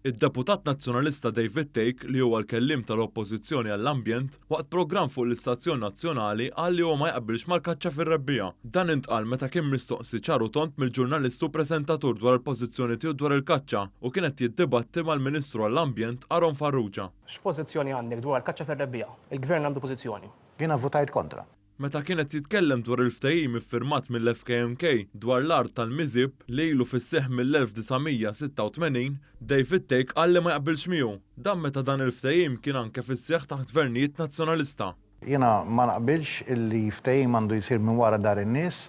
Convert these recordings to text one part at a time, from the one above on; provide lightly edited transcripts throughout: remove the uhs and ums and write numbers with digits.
Id-Deputat Nazzjonalista David Thake, li huwa l-kelliem tal-Oppożizzjoni għall-Ambjent, waqt programm fuq l-istazzjon nazzjonali qal li huwa ma jaqbilx mal-kaċċa fir-rebbiegħa. Dan intqal meta kien mistoqsi ċar u tond mill-ġurnalist u preżentatur dwar il-pożizzjoni tiegħu dwar il-kaċċa u kien qed jiddibatti mal-Ministru għall-Ambjent Aaron Farrugia. X'pożizzjoni għandek dwar il-kaċċa fir-rebbiegħa? Il-Gvern għandu pożizzjoni. Jiena vvutajt kontra. Meta kien qed jitkellem dwar il-ftehim iffirmat mill-FKNK dwar l-art tal-Miżieb li ilu fis-seħħ mill-1986, David Thake qal li ma jaqbilx miegħu. Dan meta dan il-ftehim kien anke fis-seħħ taħt gvernijiet Nazzjonalista. Jiena ma naqbilx illi ftehim għandu jsir minn wara dar in-nies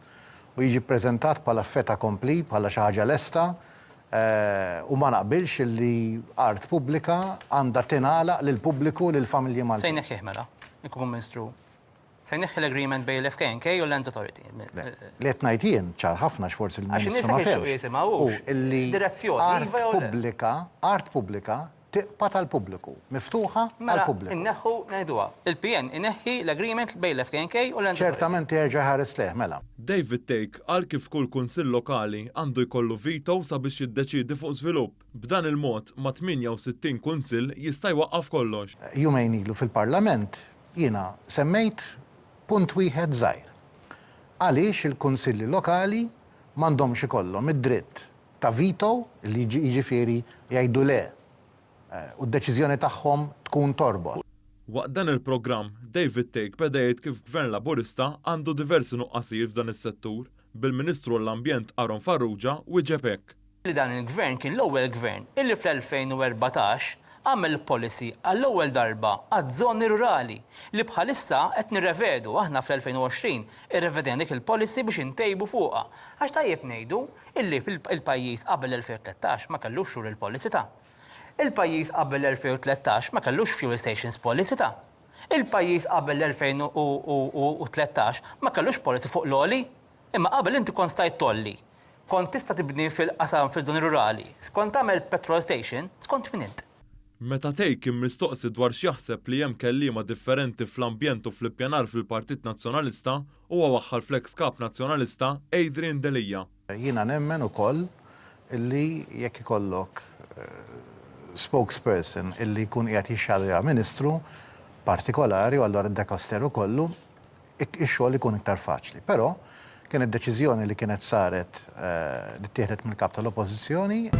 u jiġi ppreżentat bħala fait accompli, bħala xi ħaġa lesta, u ma naqbilx illi art pubblika għandha tingħalaq lill-pubbliku, lill-familji Se Maltin. jneħħih mela, il-Prim Ministru Se jneħħi l-agreement bejn l-FKNK u l-Lands Authority. Le, li qed ngħid jien, ċar ħafna għax forsi Għax in-nies l-Ministru ma hekk jixtiequ fehmx, jisimgħu hu hux. illi Direzzjoni, art iva jew le. pubblika, art pubblika tibqa' tal-pubbliku, miftuħa Mela għall-pubbliku. inneħħu, ngħiduha, il-PN ineħħi l-agreement bejn l-FKNK u l-Lands Authority. Ċertament jerġa' jħares lejh, mela. David Thake qal kif kull kunsill lokali għandu jkollu veto sabiex jiddeċiedi fuq żvilupp. B'dan il-mod, ma' 68 kunsill jista' jwaqqaf kollox. Jumejn ilu fil-Parlament Jiena semmejt punt wieħed żgħir. Għaliex il-kunsilli lokali m'għandhomx ikollhom id-dritt ta' veto, li jiġifieri jgħidu le u d-deċiżjoni tagħhom tkun torbot. Waqt dan il-programm, David Thake beda jgħid kif Gvern Laburista għandu diversi nuqqasijiet f'dan is-settur, bil-Ministru għall-Ambjent Aaron Farrugia wieġeb hekk. Li dan il-Gvern kien l-ewwel Gvern illi fl-2014 għamel policy għall-ewwel darba għaż-żoni rurali li bħalissa qed nirrevedu, aħna fl-2020 irrevedejna dik il-policy biex intejbu fuqha. Għax tajjeb ngħidu illi il-pajjiż qabel l-2013 ma kellux rural policy ta'. Il-pajjiż qabel l-2013 ma kellux fuel stations policy ta'. Il-pajjiż qabel l-2013 ma kellux policy fuq l-għoli. Imma qabel inti kont stajt tgħolli Kont tista' tibni fil-qasam fiż-żoni rurali, skont tagħmel petrol station, skont min int. Meta Thake kien mistoqsi dwar x'jaħseb li hemm kelliema differenti fl-ambjent u fl-ippjanar fil-Partit Nazzjonalista, huwa waħħal fl-eks Kap Nazzjonalista Adrian Delia. Jiena nemmen ukoll illi jekk ikollok spokesperson illi jkun qiegħed jixxadja Ministru partikolari u allura d-dekasteru kollu, ix-xogħol ikun iktar faċli. Però kienet deċiżjoni li kienet saret li ttieħdet mill-Kap tal-Oppożizzjoni.